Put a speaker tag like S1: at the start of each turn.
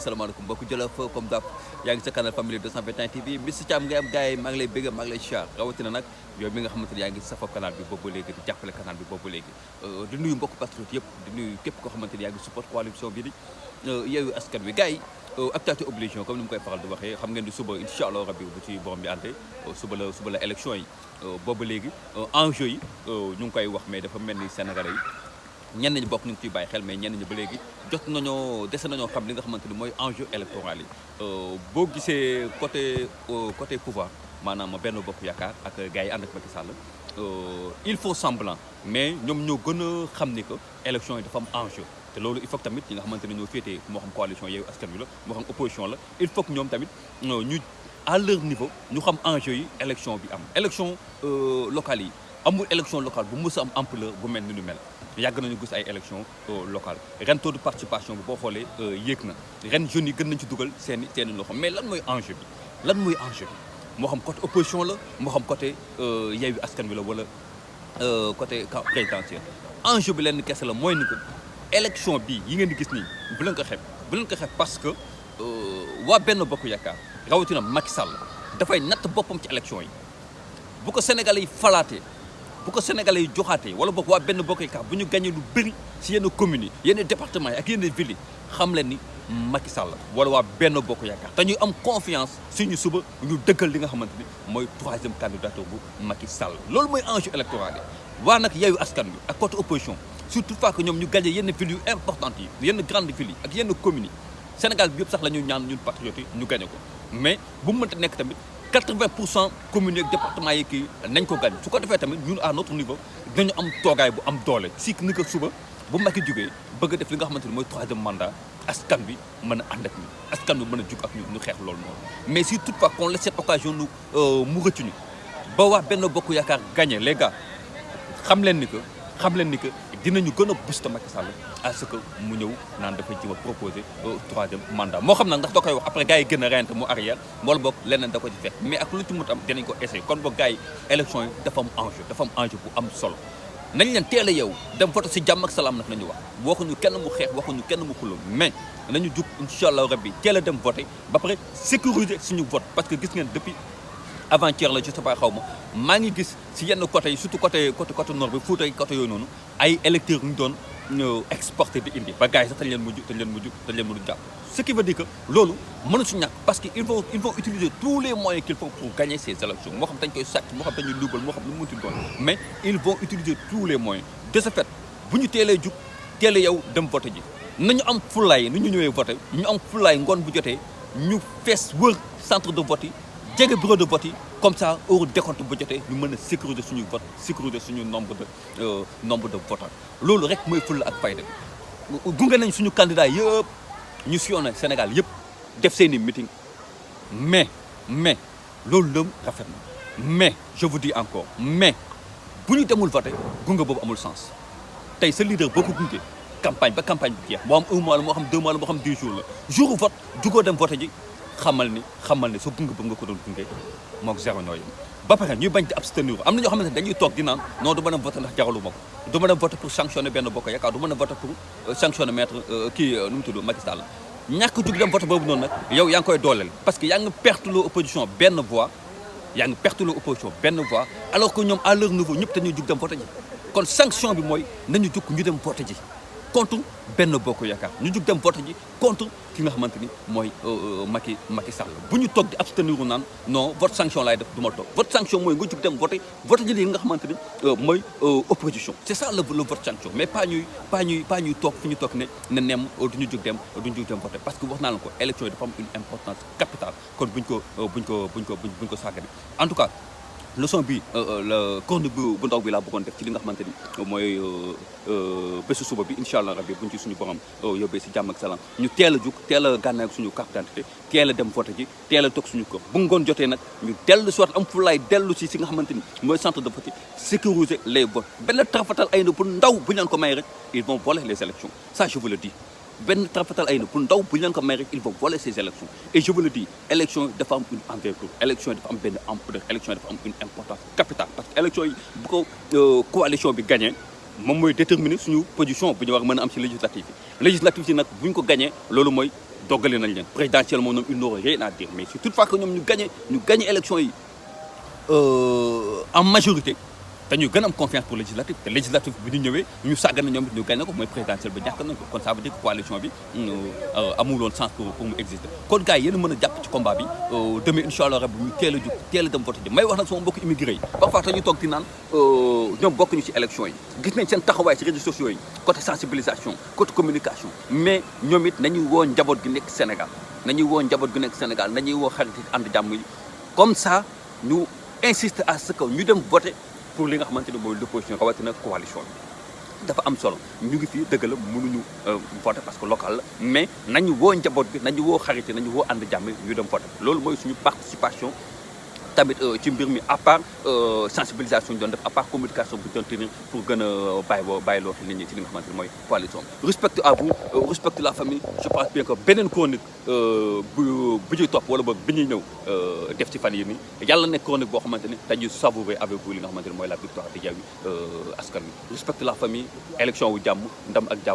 S1: salaamaaleykum mbokk Jolof comme daf yaa ngi sa canal famille 221 TV Mister Thiam ngay am gars yi maa ngi lay bëgg maa ngi lay char rawatina nag yow mi nga xamante ne yaa ngi safoo canal bi boobu léegi di jàppale canal bi boobu léegi di nuyu mbokk patriote yëpp di nuyu képp koo xamante ne yaa ngi support coalition bi di Yewwi Askan Wi gars yi actualité obligation comme ni mu koy faral di waxee xam ngeen di suba incha allah rabbi bu ci borom bi àndee suba la élection yi boobu léegi enjeu yi ñu ngi koy wax mais dafa mel ni sénégalais yi ñenn ñi bokk ñu ngi ciy bàyyi xel mais ñenn ñi ba léegi jot nañoo dese nañoo xam li nga xamante ni mooy enjeu électoral yi boo gisee côté pouvoir maanaam benn bokk yaakaar ak gars yi ànd ak Macky Sall il faut semblant mais ñoom ñoo gën a xam ni que élection yi dafa am enjeu te loolu il faut que tamit ñi nga xamante ne ñoo féetee moo xam coalition Yewwi Askan Wi la moo xam opposition la il faut que ñoom tamit ñu à leur niveau ñu xam enjeu yi élection bi am élection locale yi amul élection locale bu mës a am ampleur bu mel ni nu mel yàgg nañu gis ay élection locale ren taux de participation bi boo xoolee yéeg na ren jeunes yi gën nañ ci dugal seeni loxo mais lan mooy enjeu bi moo xam côté opposition la moo xam côté Yewwi Askan Wi la wala côté présidentiel enjeu bi leen kese la mooy ni que élection bi yi ngeen di gis nii bu leen ko xeeb parce que waa benn bokk yaakaar rawatina Macky Sall dafay natt boppam ci élection yi bu ko Sénégalais yi falaatee bu ko Sénégalais yi joxaatee wala boog waa benn bokk yaakaar bu ñu gagné lu bëri si yenn communes yi yenn départements yi ak yenn villes yi xam leen ni Macky Sall wala waa benn bokk yaakaar te ñuy am confiance suñu suba ñu dëggal li nga xamante ni mooy troisième candidature bu Macky Sall loolu mooy enjeu électoral yi waa nag Yewwi Askan Wi ak côté opposition surtout fois que ñoom ñu gagné yenn villes yu importantes yi yenn grandes villes yi ak yenn communes yi Sénégal bi yëpp sax la ñu ñaan ñun patriotes yi ñu gagné ko mais bu mu mënta nekk tamit 80% communes ak départements yi kii nañ ko gagné su ko defee tamit ñun à notre niveau dinañu am toogaay bu am doole si ni ko suba bu Macky jógee bëgg a def li nga xamante ni mooy troisième mandat askan bi mën a ànd ak ñu askan bi mën a jug ak ñu xeex loolu noonu mais si toutefois qu'on laisse cette occasion mu rëcc ñu ba waa benn bokk yaakaar gagné les gars xam leen ni que dinañu gën a booster Macky Sall à ce que mu ñëw naan dafay jéem a proposer troisième mandat moo xam nag ndax da koy wax après gars yi gën a reyante mu arrière wala boog leneen da ko ci fekk mais ak lu ci mut am dinañ ko essayer kon boog gars yi élection yi dafa am enjeu bu am solo nañ leen teel a yeewu dem vote si jàmm ak salaam nag nañu wax waxuñu kenn mu xeex waxuñu kenn mu xuloo mais nañu jug incha allah rabbi teel a dem voter ba pare sécuriser suñu vote parce que gis ngeen depuis avant-hier la je sais pas xaw ma maa ngi gis si yenn côté yi surtout côté nord bi Fuuta côté yooyu noonu ay électeurs ñu doon exporté di indi ba gars yi sax dañ leen mujj jàpp ce qui veut dire que loolu mënu su ñàkk parce que ils vont utiliser tous les moyens qu'il faut pour gagner ces élections moo xam dañ koy sàcc moo xam dañuy luubal moo xam lu mu munti doon mais ils vont utiliser tous les moyens de ce fait bu ñu teelee jug teelee yow dem voté ji nañu am fulaay ni ñu ñëwee voté ñu am fulaay ngoon bu jotee ñu fees wër centre de vote yi jege bureau de vote yi comme ça heure décompte bu jotee ñu mën a sécuriser suñu vote sécuriser suñu nombre de votants loolu rek mooy fulla ak fayda gunge nañ suñu candidat yëpp ñu sillonné Sénégal yëpp def seeni meeting mais loolu lëm rafet na mais je vous dis encore mais bu ñu demul voter gunge boobu amul sens tey sa leader boo ko gunge campagne bi jeex moo am 1 mois la moo xam 2 mois la moo xam 10 jours la jour vote jugoo dem voter ji xamal ni sa gunge ba nga ko doon gunge moog zéro ñoo yem ba pare ñuy bañ di abstenir am na ñoo xamante ne dañuy toog di naan non du mën a voter ndax jaralu ma ko du mën a voter pour sanctionner benn bokk yaakaar du mën a voter pour sanctionner maître nu mu tudd Macky Sall ñàkk jug dem voter boobu noonu nag yow yaa ngi koy dooleel parce que yaa ngi perte loo opposition benn voix alors que ñoom à leur niveau ñëpp dañuy jug dem voter ji kon sanction bi mooy nañu jug ñu dem voter ji contre benn bokk yaakaar ñu jug dem vote ji contre ki nga xamante ni mooy Macky Sall bu ñu toog di abstenir naan non vote sanction laay def du ma toog vote sanction mooy nga jug dem vote ji li nga xamante ni mooy opposition c'est ça le vote sanction mais pas ñuy toog fi ñu toog ne nemm duñu jug dem vote parce que wax naa la ko élection yi dafa am une importance capitale kon buñ ko sàggane en tout cas leçon bi la corne bu ndaw bi laa bëggoon def ci li nga xamante ni mooy bésu suba bi incha allah rabbi buñ ci suñu borom yóbbee si jàmm ak salaam ñu teel a jug teel a gànnaay suñu carte d'identité teel a dem vote ji teel a toog suñu kër bu ngoon jotee nag ñu dellu si waat am fulaay dellu si nga xamante ni mooy centre de vote sécuriser les votes benn trafatal ay na bu ndaw bu ñu leen ko may rek ils vont voler les élections ça je vous le dis benn trafatal ay na bu ndaw bu ñu leen ko may rek ils vont voler ces élections et je vous le dis élection yi dafa am une envergure élection yi dafa am benn ampleur élection yi dafa am une importance capitale parce que élection yi bu ko coalition bi gagné moom mooy déterminer suñu position bu ñu war a mën a am ci législative yi nag bu ñu ko gagné loolu mooy doggale nañ leen présidentielle moom ñoom ils n'auront rien à dire mais si toutefois que ñoom ñu gagné élection yi en majorité dañuy gën a am confiance pour législative te législative bi ñu ñëwee ñu sàggan na ñoom it ñu gagné ko mooy présidentielle ba ñàkk nañ ko kon ça veut dire que coalition bi amul woon sens pour mu exister kon gars yi yéen a mën a jàpp ci combat bi demain incha allah rabbi ñu teel a jóg teel a dem voté ji may wax nag sama mbokk immigré yi parfois dañuy toog di naan ñoom bokkuñu ci élection yi gis nañ seen taxawaay ci réseaux sociaux yi côté sensibilisation côté communication mais ñoom it nañuy woo njaboot gi nekk Sénégal nañuy woo njaboot gi nekk Sénégal nañuy woo xarit yi ànd jàmm yi comme ça ñu insiste à ce que ñu dem voté pour li nga xamante ne mooy l'opposition rawatina coalition bi dafa am solo ñu ngi fii dëgg la mënuñu voter parce que local la mais nañu woo njaboot bi nañu woo xarit nañu woo ànd jàmm ñu dem voter loolu mooy suñu participation tamit ci mbir mi à part sensibilisation ñu doon def à part communication bu ñu doon tenir pour gën a bàyyiloo xel nit ñi ci li nga xamante ne mooy coalition bi. Respect à vous respecte la famille je pense bien que beneen chronique bu ñuy topp wala boog bi ñuy ñëw def ci fan yi nii yàlla nekk chronique boo xamante ne dañuy savourer avec vous li nga xamante ne mooy la victoire de Yewwi Askan Wi. Respecte la famille élection wu jàmm ndam ak jàmm.